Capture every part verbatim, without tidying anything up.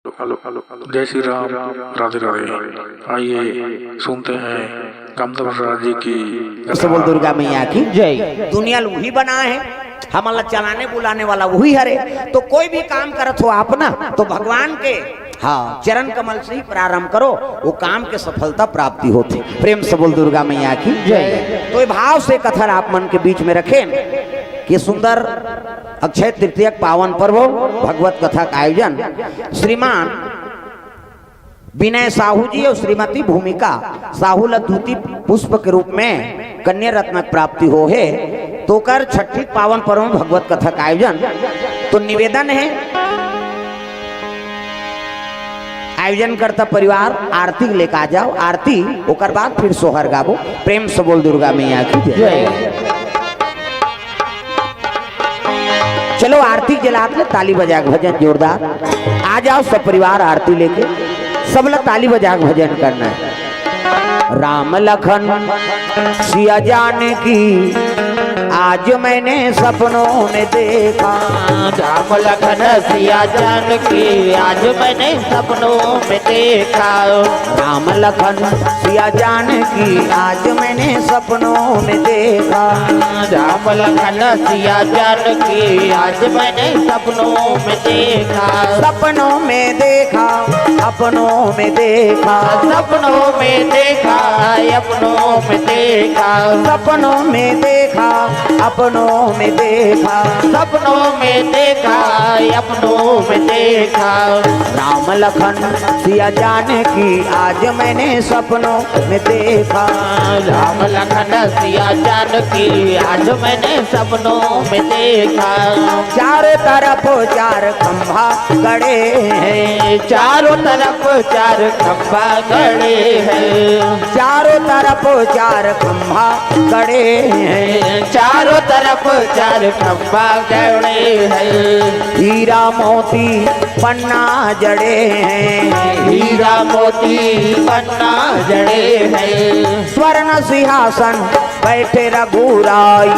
Hello, hello, hello. जय श्री राम, राधे राधे। आइए सुनते हैं कामदेव राज जी की। सबल दुर्गा मैया की जय। दुनिया ल उही बनाए हे, हमन ला चलाने बुलाने वाला उही हरे। तो कोई भी काम करत हो आप ना, तो भगवान के, हाँ, चरण कमल से ही प्रारंभ करो, वो काम के सफलता प्राप्ति होथे। प्रेम से बोल दुर्गा मैया की जय। तो ये भाव से कथा ला आप मन के बीच में रखेन कि सुंदर अक्षय तृतीया के पावन पर्व, भगवत कथा का आयोजन श्रीमान विनय साहू जी और श्रीमती भूमिका साहू ला दूती पुष्प के रूप में कन्या रत्न के प्राप्ति हो हे, तो ओकर छठी पावन पर्व में भगवत कथा का आयोजन। तो निवेदन हे, आयोजनकर्ता परिवार आरती लेके आ जाओ, आरती, ओकर बाद फिर सोहर गाबो। प्रेम से बोल दुर्गा मैया की जय। जय। चलो आरती जलात ले ताली बजा के भजन जोरदार। आ जाओ सब परिवार आरती लेके, सब लोग ताली बजा के भजन करना है। राम लखन सिया जानकी आज मैंने सपनों में देखा। राम लखन सिया जानकी आज मैंने सपनों में देखा। राम लखन सिया जानकी आज मैंने सपनों में देखा। राम लखन सिया जानकी आज मैंने सपनों में देखा। सपनों में देखा, अपनों में देखा। सपनों में देखा, अपनों में देखा। सपनों में देखा, अपनों में देखा। सपनों में देखा, अपनों में देखा। राम लखन सिया जानकी आज मैंने सपनों में देखा। राम लखन सिया जानकी आज मैंने सपनों में देखा। चारों तरफ चार खंभा गड़े हैं। चारों तरफ चार खंभा गड़े हैं। चारों तरफ चार खंभा गड़े हैं। चारों तरफ चार खंभा गड़े हैं। हीरा मोती पन्ना जड़े हैं। हीरा मोती पन्ना जड़े हैं। स्वर्ण सिंहासन बैठे रघुराई।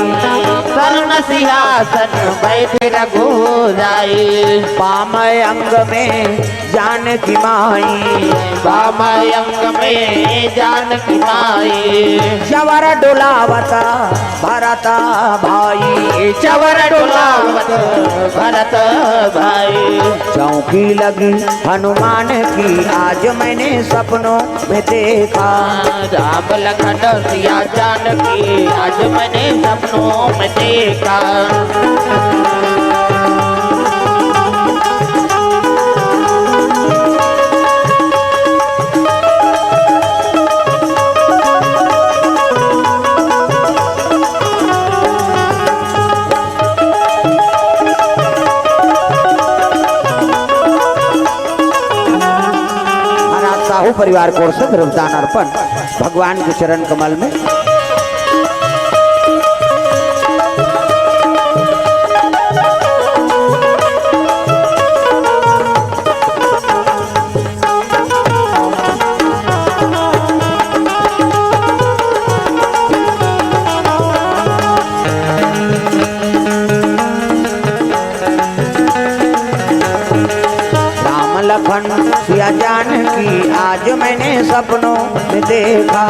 स्वर्ण सिंहासन बैठे रघुराई। बाम अंग में जानकी माई। बाम अंग में जानकी माई। चवर डोलावत भरत भाई। चवर डोलावत भरत भाई। चौकी लगी हनुमान की आज मैंने सपनों में देखा। राम लखन सिया जानकी आज मैंने सपनों में देखा। महाराज साहू परिवार की ओर से द्रव्यदान अर्पण भगवान के चरण कमल में। राम लखन सिया जानकी आज मैंने सपनों में देखा।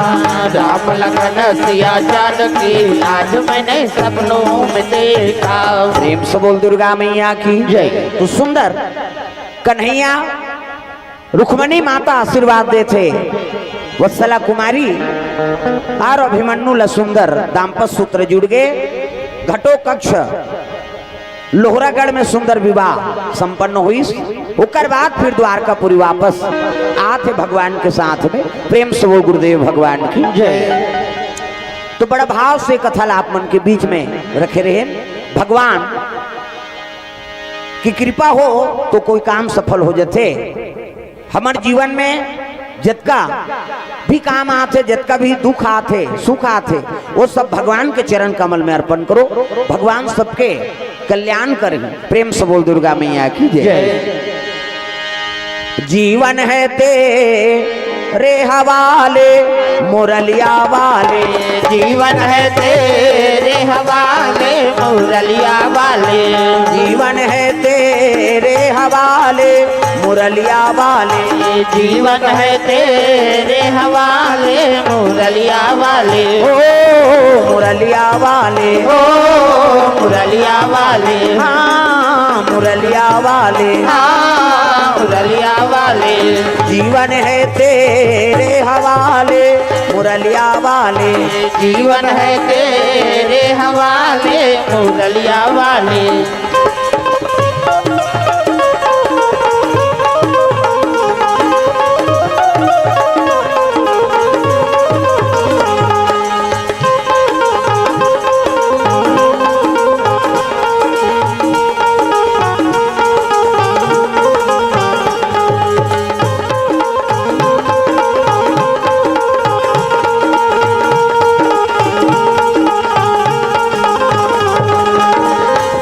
राम लखन सिया जानकी आज मैंने सपनों में देखा। प्रेम से बोल दुर्गा मैया की जय। तो सुंदर कन्हैया रुक्मणी माता आशीर्वाद देथे, वत्सला कुमारी और अभिमन्यु ल सुंदर दाम्पत्य सूत्र जुड़ गे। घटो कक्ष लोहरागढ़ में सुंदर विवाह संपन्न होइस। ओकर बाद फिर द्वारकापुरी वापस आथे भगवान के साथ में। प्रेम से बोल गुरुदेव भगवान की जय। तो बड़ा भाव से कथा ला आप मन के बीच में रखे रहे। भगवान की कृपा हो तो कोई काम सफल हो जाथे। हमर जीवन में जतका भी काम आथे, जतका भी दुख आथे, सुख आथे, वो सब भगवान के चरण कमल में अर्पण करो। भगवान सबके कल्याण करें। प्रेम से बोल दुर्गा मैया की जय। जय। जीवन है तेरे हवाले मुरलिया वाले। जीवन है तेरे हवाले मुरलिया वाले। जीवन है तेरे हवाले मुरलिया वाले, जीवन है तेरे हवाले, मुरलिया वाले। ओ मुरलिया वाले, ओ मुरलिया वाले। हाँ, मुरलिया वाले। हाँ, मुरलिया वाले। जीवन है तेरे हवाले, मुरलिया वाले। जीवन है तेरे हवाले, मुरलिया वाले।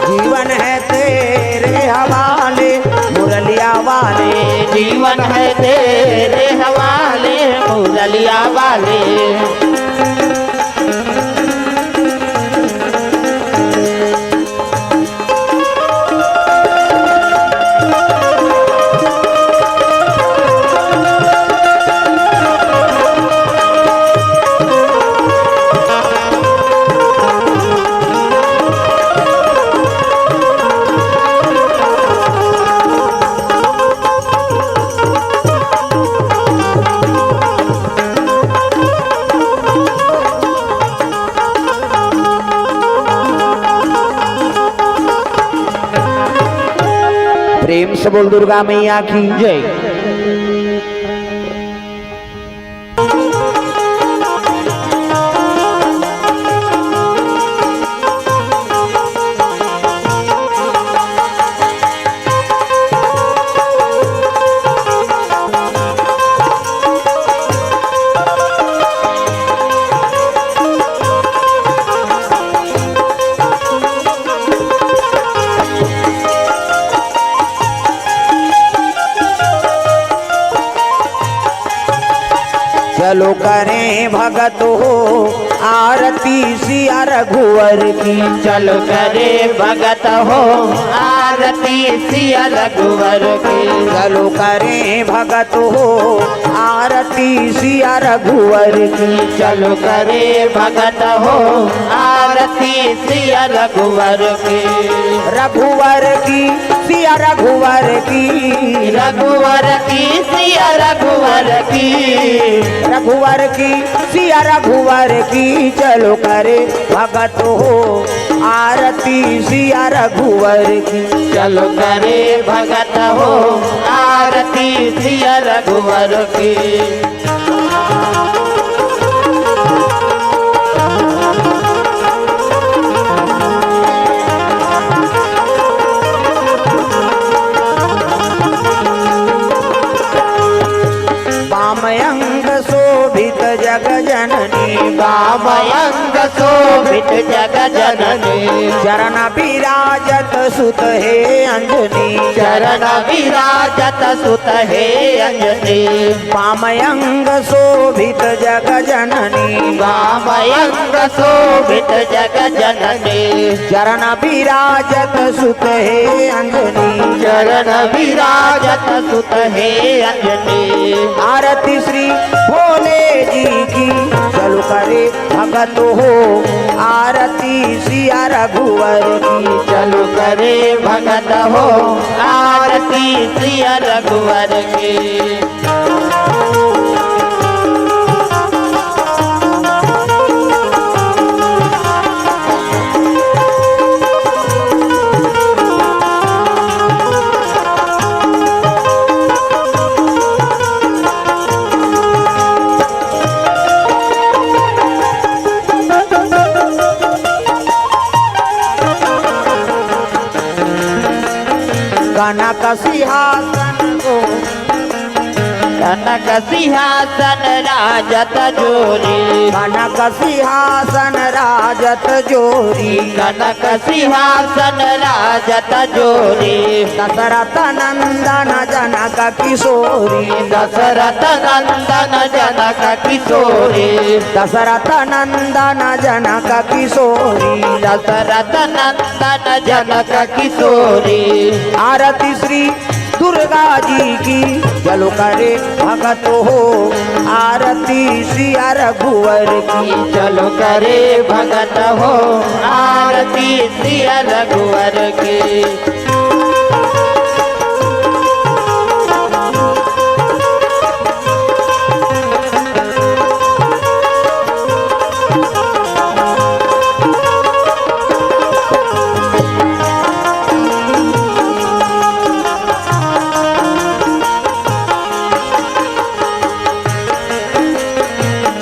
जीवन है तेरे हवाले, मुरलिया वाले। जीवन है तेरे हवाले, मुरलिया वाले। प्रेम से बोल दुर्गा मैया की जय। चलो करें भगत हो आरती सिया रघुवर की। चलो करें भगत हो आरती सिया रघुवर की। चलो करें भगत हो आरती सिया रघुवर की। चलो करें भगत हो आरती सिया रघुवर की। रघुवर की सिया रघुवर की। रघुवर की सिया रघुवर की। रघुवर की सिया रघुवर की। चलो करे भगत हो आरती सिया रघुवर की। चलो करे भगत हो आरती सिया रघुवर की। वाम अंग शोभित जग जननी। वाम अंग शोभित जग जननी। चरण विराजत सुत हे अंजनी। चरण विराजत सुत हे अंजनी। वाम अंग शोभित जग जननी। वाम अंग शोभित जग जननी। चरण विराजत सुत हे अंजनी। चरण विराजत सुत हे अंजनी। आरती श्री भोले जी की। चलो करे भगत हो आरती सिया रघुवर की। चलो करे भगत हो आरती सिया रघुवर की। कनक सिंहासन को। कनक सिंहासन राजत जोरी। कनक सिंहासन राजत जोरी। कनक सिंहासन राजत जोरी। दशरथ नंदन जनक किशोरी। दशरथ नंदन जनक किशोरी। दशरथ नंदन जनक किशोरी। दशरथ नंदन जनक किशोरी। आरती श्री दुर्गा जी की, चलो करे भगत हो आरती सिया रघुवर की। चलो करे भगत हो आरती सिया रघुवर की।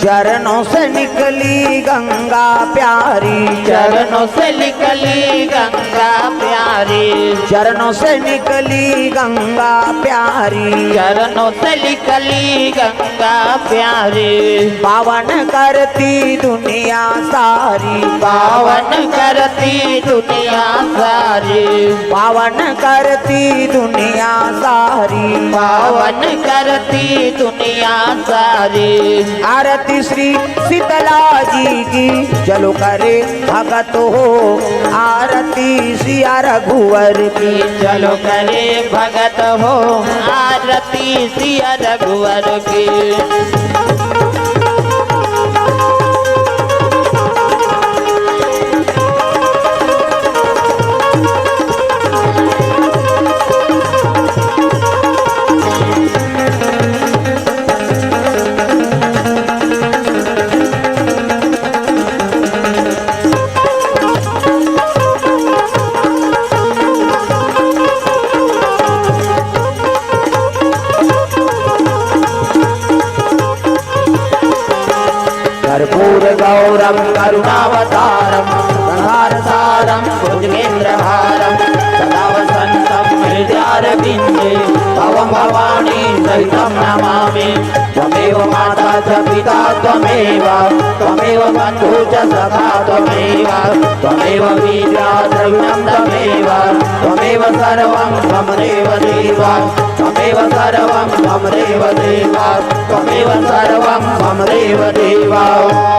चरणों से निकली गंगा प्यारी। चरणों से निकली गंगा प्यारी। चरणों से निकली गंगा प्यारी। चरणों से निकली गंगा प्यारी। पावन करती दुनिया सारी। पावन करती दुनिया सारी। पावन करती दुनिया सारी। पावन करती दुनिया सारी। आरती श्री शीतला जी की, चलो करे भगत हो आरती सिया रघुवर की। चलो करे भगत हो आरती सिया रघुवर की। कर्पूर गौरम करुणावतारम संसार सारम भुजगेंद्र हारम सदा वसंतम हृदयारविंदे भवम भवानी सहितम नमामि। त्वमेव माता च पिता त्वमेव, त्वमेव बंधु च सखा त्वमेव, त्वमेव विद्या द्रविणम त्वमेव, त्वमेव सर्वम मम देव देव, त्वमेव सर्वम मम देव देव, त्वमेव सर्वम मम देव देव।